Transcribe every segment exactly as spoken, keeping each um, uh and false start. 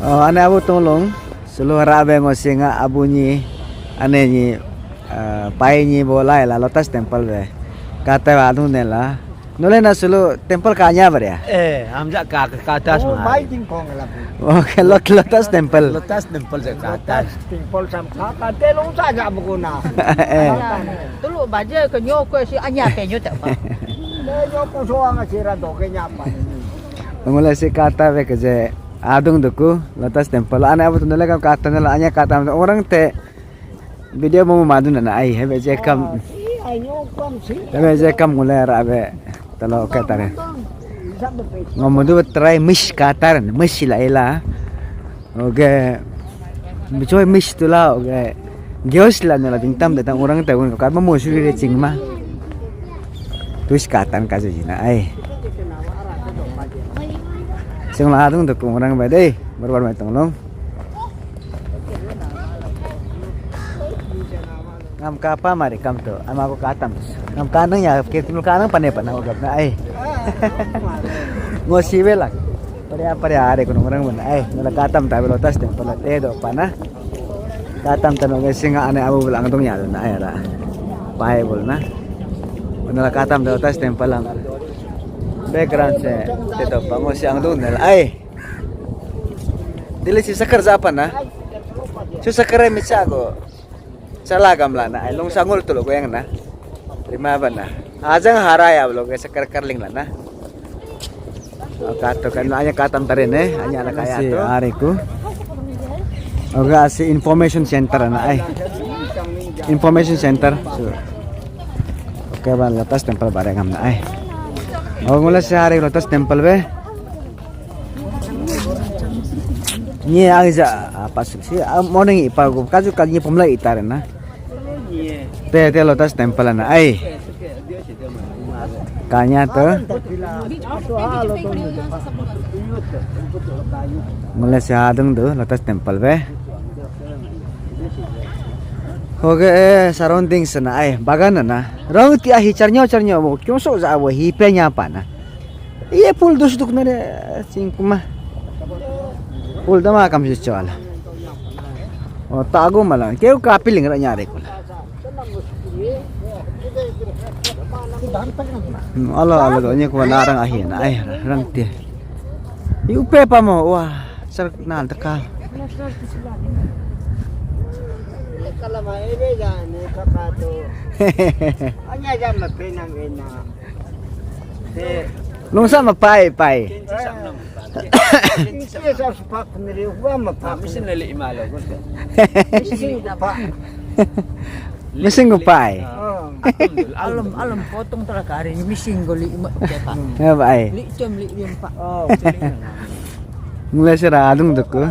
Oh, ane abu tolong, sulu hara be ngo singa abu nyi, ane nyi, eh, pai nyi bolai la Lotus Temple be. Kata wa adung ne la. Nule na sulu temple kanya bar ya? Eh, hamja ka, ka atas Oh, mah. Bai tingkong la. Oke, Lot-, Lotus Temple. Lotus Temple je ka atas. Lotus Temple sam ka, ka telung saja bukuna. Eh. Tulu baje ke nyo ke si anya ke nyo tak apa. Nyo ku soang sira do ke nyapa. Ngule si kata be ke je adung duku Lotus Temple. Ane abu tundale kam kata nela anya kata orang te video mau madu na ai hebe je kam. Hebe je kam ngule ra be talo ke tare. Ngomudu try miss kataran miss la ila. Oke. Bichoi miss tula oke. Geos la nela bingtam datang orang tahun ka ma mo suri re chingma. Tuis katan ka jina ai. Sing la adung duku orang ba dei. Baru baru mai tolong. Ngam kapa mari kam tu, ama aku katam. Ngam kanang ya, ke tulu kanang pane pane aku gap na ai. Ngosi belak. Pare pare are kunung orang mana ai. Nula katam tabi Lotus Temple te do pana. Katam tanu ke singa ane abu belang tung ya na ai ra. Pai bol na. Nula katam tabi Lotus Temple lang. Background se te to pango si ang dung nel ai. Dili si sakar japa na. Su sakar micha go. Sala gamla na ai long sangul tu lo goyang na. Terima ba na. Ajang hara ya lo ge sakar karling la na. Oka to kan anya katam tare ne, anya anak kaya si to. Ariku. Oga si information center na ai. Information center. So. Oke ban Lotus Temple bare ngam na ai. Oh ngula si hari Lotus Temple be. Nye aja apa sih? Ah, morning ipa go. Kaju kaju nye pemla itare na. Te te Lotus Temple na ai. Kanya to. Mulai sehadung tu Lotus Temple be. Oke, eh, surrounding sana ai bagan na. Rong ti ahi charnyo charnyo bo. Kyosok ja bo hi pe nya pa na. Iya pul dus duk nare singkuma. Pul dama kam si chola. Oh tagu mala. Keu ka piling ra nyare kula. Hmm, alo alo do nyi kuwa narang ahi na ai rang ti. Iu pe pa mo wa sar nal takal. Anya jam pe nang ena. Nung sama pai pai. Mesin lele imalo. Mesin pai. Alum alum potong tera kari mesin goli ima. Ya pai. Li cem li impa. Mulai sira adung tuku.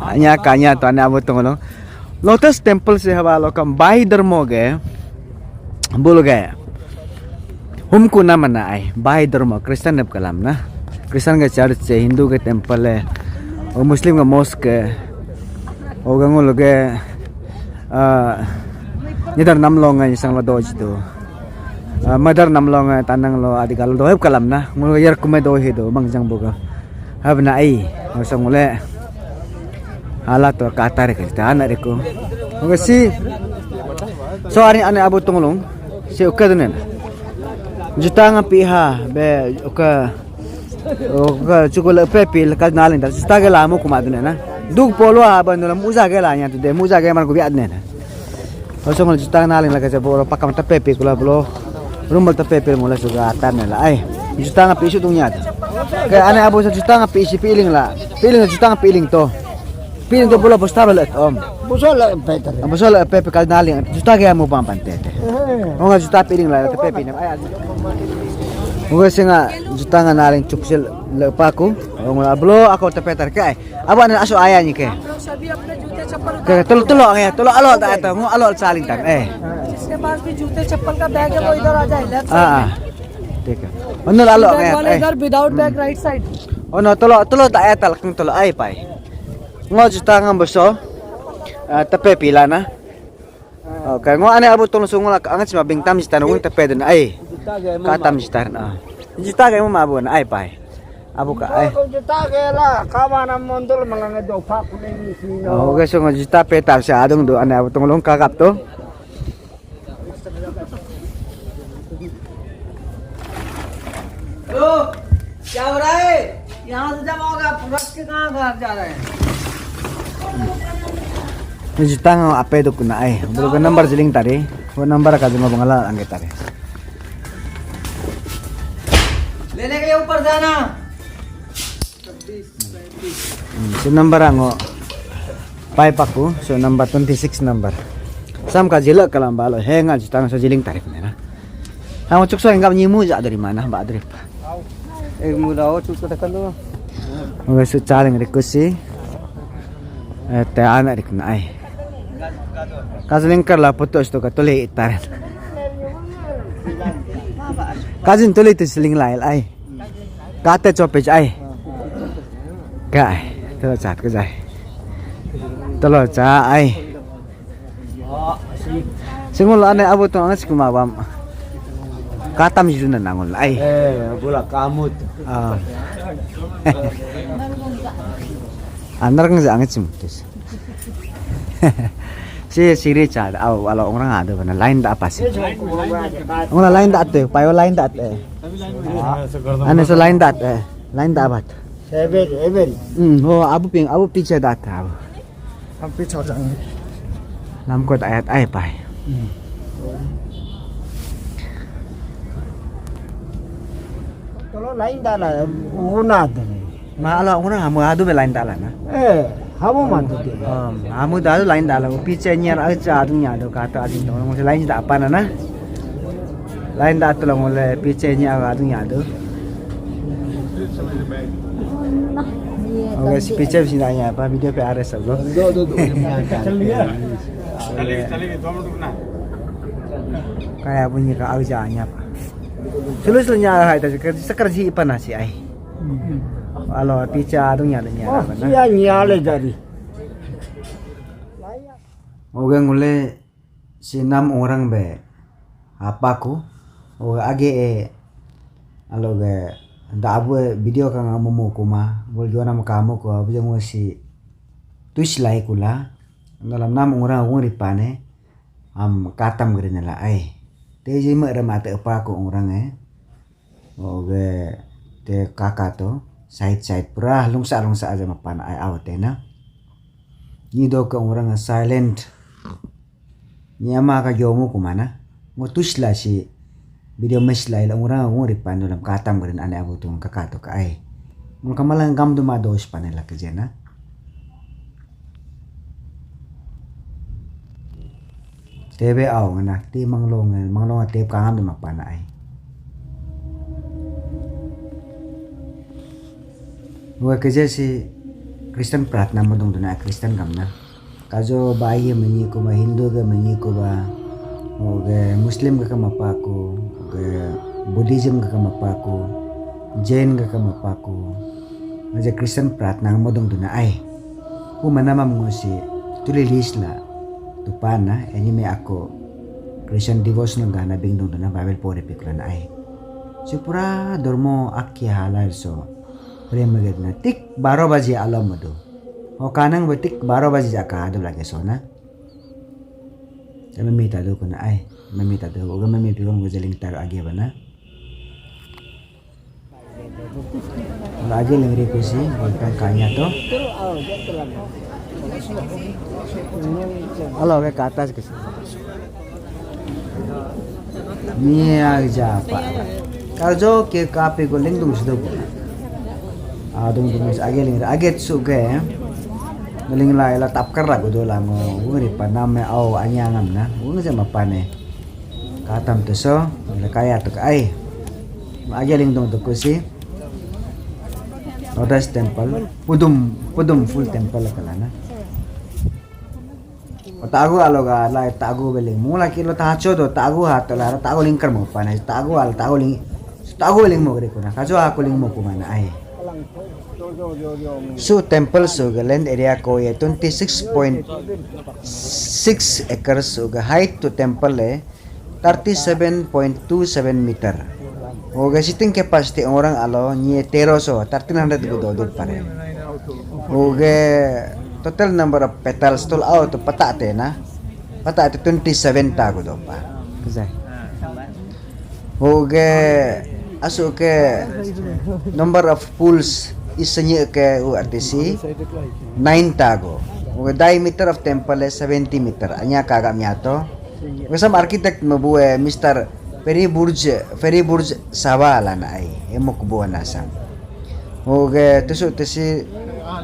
Anya kanya tu ane abu tungulung. Lotus Temple se haba lokam Bahai Dharma ge bul ge humku nama na ai Bahai Dharma Christian nep kalam na Christian ge church se Hindu ge temple e o Muslim ge mosque e o gangu loge nidar namlong ngai sang lo doj tu madar namlong ngai tanang lo adi gal do hep kalam na ngul yer kume do he do mangjang boga. Hab na ai, ngosong ule. Hala to katar ke ta anak reku. Oke si. So ani ane abu tunglung. Si oke dunen. Juta ngapi ha be oke. Oke cukup lepe pi lekas naling ta. Juta ke lamu kuma dunen na. Duk polo ha ba nulam uja ke la nya tu de muja ke man ku biat nen. Osong la juta naling la kaja boro pakam tape pi kula bolo. Rumbal tape pi mula suga atan la ai. Juta ngapi isu tungnya tu. Ke ane abu sa juta ngapi isi piling la. Piling juta ngapi piling to. Piling to bolo bosta bala om. Busol la peter. Busol la pepe kal naling juta ke amu pam pante te. Onga juta piling la tape pi nam ai. Onga singa juta nga naling cuksil lepaku. Onga bolo aku tape tar ke ai. Abu ane asu aya ni ke. हम लोग सभी अपने जूते चप्पल उतार Ke tolo tolo nge tolo alo ta ta ngo alo saling tan eh. जिसके पास भी जूते चप्पल का बैग है वो इधर आ जाए left Ah ah. Tik hai. Ono alo nge. Bag wale eh. इधर without bag right side. Ono tolo tolo ta eh talak tolo ai pai. Ngo juta ngam boso. Ah, tape pila na. Okay, ngo ane abu tong sungu la angat sima bingtam jita nung tepe den ai. Katam jita na. Jita ke mu mabu na ai pai. Abu ka ai. Ko jita ke la kawana mondol malang do pa kuning sino. Oh, oke, so jita pe tap se adung do ane abu tong long kakap to. Hello, क्या हो रहा है? यहाँ से जब आओगे आप रख के कहाँ घर जा रहे हैं? Jitang ape do kuna ai. Bro ke number jiling tari. Wo number ka jima bangala angge tari. लेने के लिए ऊपर जाना। Hmm, so number ango five aku, so number twenty six number. Sam ka jila kalam balo he nga jitang so jiling tarik nena. Ang chukso enggak nyimu ja dari mana ba dari pa. Eh, mula o chukso tekan tu. Oke, so chaling rikusi. Eh, te anak rik na ai. Kajiling kerla putus tu ka tuli itar. Kajin tuli tu siling lai ai. Kate chopej ai. Kai, tolo chat ke jai. Tolo cha ai. Singul ane abu tu angas kuma bam. Katam juna nangul ai. Eh, bula kamut. Ah. Anar kang jang chimutus. Si siri cha au alo orang ada bana line da apa sih? Orang line da tu, payo line da eh. Ane so line da eh. Line da abat. Seven, seven. Hmm, ho abu ping, abu picha da ta abu. Am picha jang. Lam kot ayat ai pai. Hmm. Kalau line da la, una de. Ma ala ura hamu adu be line da la na. Eh, hamu mantu de. Um, hamu da line da la, piche nyar acha adu nya do kata adu to, mo line da apa na na. Line da to la mo le piche nya adu nya do. Oke, si piche sini nya apa video pe are sab lo. Kayak bunyi ka aja nya apa. Sulu sulu nya hai ta seker ji ipa nasi ai. Alo picha adung ya nya. Oh, apa na? Sia nya le dari. Oga ngule si nam orang be apa ku? Oga age e alo ge da abu e video ka ngamu mu kuma bol jona mu kamu ku abu jeng si tuis lai kula dalam nam orang ung ripane am katam gerinela ai. Te ji me rema te apa ku orang e. Oge te kaka to side side pura lungsa lungsa aja mapan ai awate na. Ni do ke orang silent. Ni ama ka jomu kumana. Ngo tusla si video mesla ila orang ngo ripan dalam katam geren ane abu tung kaka to ka ai. Mun kamalang gam duma dos panela ke jena. Tebe au ngana ti manglong manglong teb kangam de mapana ai. Wa keje si Kristen pratna modong duna Kristen gamna. Kajo bai menyi kuba Hindu ge menyi kuba oge Muslim ge kama paku oge Buddhism ge kama paku Jain ge kama paku. Ngaje Kristen pratna modong duna ai. Ku mana mam ngosi tuli list la. Tupan na, ini me aku Christian devotional gana bingdung duna Bible pore piklan ai. Si pura dormo akhi halal so. Prem maget na tik baro baji alam madu. O kanang be tik baro baji jaka adu lagi so na. Mami tadu kuna ai. Mami tadu. Oga mami pikon gujeling tar agi bana. Lagi lingri kusi, bukan kanya to. Alo ke atas ke. Ni aja pa. Karjo ke kape ko lingdung sido ko. Adung dung age lingri age su ke. Lingla ila tapkar la ko dola ngo. Wuri pa name au anyangam na. Wuri sama pane. Katam tu so, ila kaya tu ka ai. Agi lingdong tu kusi. Lotus temple, pudum, pudum full temple kalana. Tagu alo ga lai tagu beling. Mula kilo tacho do tagu hato la tagu lingkar mo pana. Tagu al tagu ling tagu ling mo gre kuna. Kajo aku ling mo kumana ai. Su temple su ga land area ko ye twenty six point six acres su ga height to temple le thirty seven point two seven meter. Oke, seating capacity orang alo nye teroso, thirteen hundred gu dodu pare. Oke, total number of petals tol au to pata te na. Pata te twenty seven ta gu dopa. Kazai. Oke, asu ke number of pools isenye ke U R T C nine ta gu. Oke, diameter of temple seventy meter. Anya kaga miato. Oke, sam architect mabue Mister Fariborz, Fariborz Sahba lana ai, emuk buana sang. Oke, tusu tusi,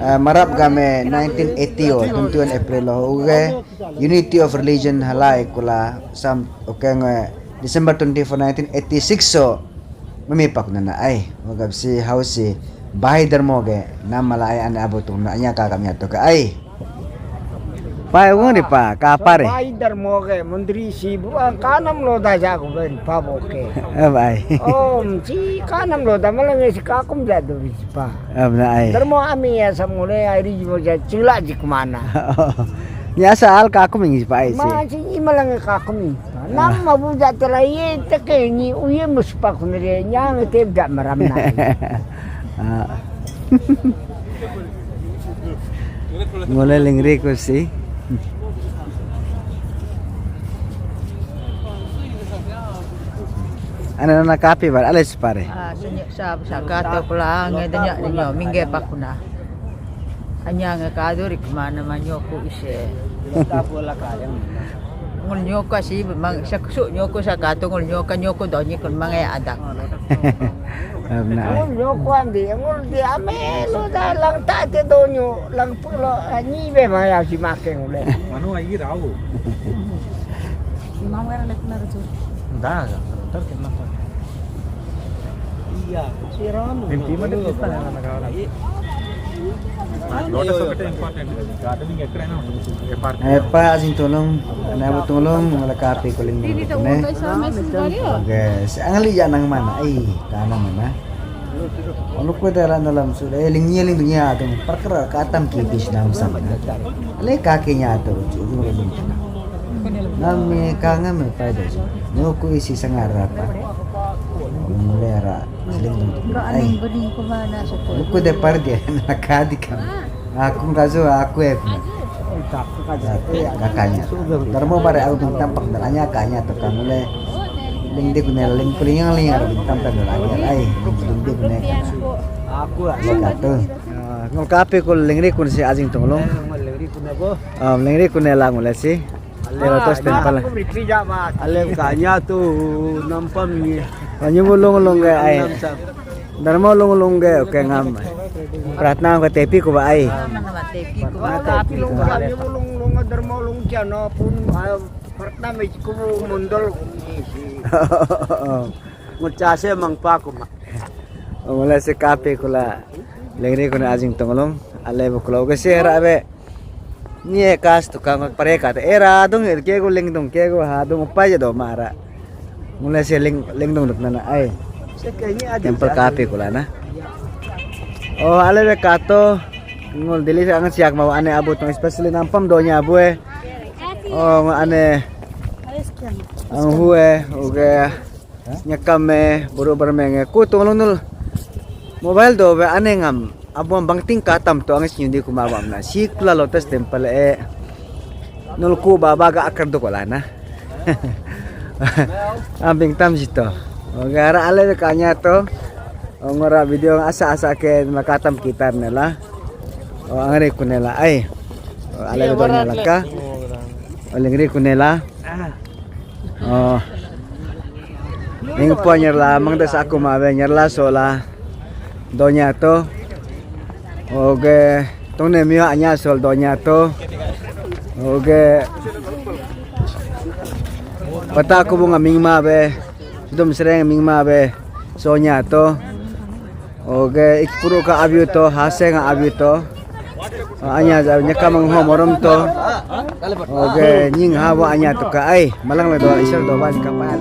eh, marap game nineteen eighty o, twenty-one April o, oke, Unity of Religion halai kula, sam, oke, nge, December twenty-four, nineteen eighty-six o, memipak nana ai, oke, si hausi, Baha'i Dharma ge, nama la ai ane abu tung na, anya kaka miato ke ai. Pai, wong di pa, kapa re? Pai dar mo ke, mundri si, bu, ah, kanam lo da ja ko ben, pa bo ke. Eh, bai. Oh, si kanam lo da, malang si kakum ja do si pa. Ab na ai. Dar mo ami ya samule, ai ri mo ja, chula ji kumana. Nya sa al kakum ingi pa ai si. Ma si i malang kakum ingi. Nam mabu ja tela ye, teke ni, uye muspa kunre, nyang te ja maram na. Ah. Ngole lingri ku si. Ana na kapi bar, ale si pare. Ah, senyuk sa, sa kato pula, nge denyak denyo, mingge pakuna. Anya nge kadu rik mana manyoku ise. Ngul nyoka si, mang, saksu nyoku sa kato, ngul nyoka, nyoku donyi kun mangai adak. Abna ai. Ngul nyoku ambi, ngul di ame lo da lang ta te donyo, lang pulo, ah, ni be maya si make ngule. Manu ai rau. Imam kan lek na tu. Da, dar kenapa? Iya, si Ram. Mimpi mana kita na na ka. Lotus ఒకటే important. Gardening ఎక్కడైనా ఉంటుంది. Epa ajing tolong, ane abu tolong, ngala kapi kuling dulu ne. Oke, si angali ya nang mana? Ai, kana mana? Oluku dara dalam sudah, eh, lingnya ling dunia atung, perkara katam kipis nam sana. Ale kakinya tu, ujung ujung. Nami kanga me pai da. Nyoku isi sangar apa? Mulera. Ai. Luku de par dia, nakadi kam. Aku ngazu, aku eh. Kakanya. Darmo bare aku bintang pak daranya kanya to kamule. Ling de kune ling kuling ling ada bintang tak daranya. Ai, ling de kune kan. Aku ah. Katu. Ngol kape kul lingri kun si ajing tungulung. Lingri kun abo. Lingri kun elang ule si. Lotus temple. Alem kanya tu nampam ni. Anyu mulung lung ge ai. Dharma lung lung ge oke ngam. Pratna ke tepi ku ba ai. Tepi ku ba. Anyu mulung lung dharma lung jano pun pratna me ku mundal ni si. Ngucase mangpa ku ma. Mulai si kape kula lengri kuna ajing tongolong ale bukula oke si era abe. Ni ekas tukang pare kata era dung kegu lingdung kegu ha dung upai do mara. Mulai si ling lingdung duk nana ai. Temple kape kula na. Oh ale be kato ngul dili angan siak mau ane abu tong especially nampam donya abu eh. Oh ane ang hue oke. Nyakam me buru barmenge ku tolong nul mobile do be ane ngam abuam bangting katam to angis nyundi kuma bam na sikla Lotus temple e nul ku baba ga akar do kola na. Ambing tam jito. Oke ara ale kanya to ngora video asa asa ke makatam kitar nela. Oh angri kunela ai. Ale do nela ka. Lengri kunela. Oh. Ning po nyerla mangda saku mawe nyerla sola donya to. Oke, tongne mio anya sol donya to. Oke. Pata kubung aming mawe. Sudum sereng aming mawe. Sonya to. Oke, ikpuru ka abiu to, hase nga abiu to. Anya ja nyaka mangho morom to. Oke, nying hawa anya to ka ai, malang le do isel do ban ka pal.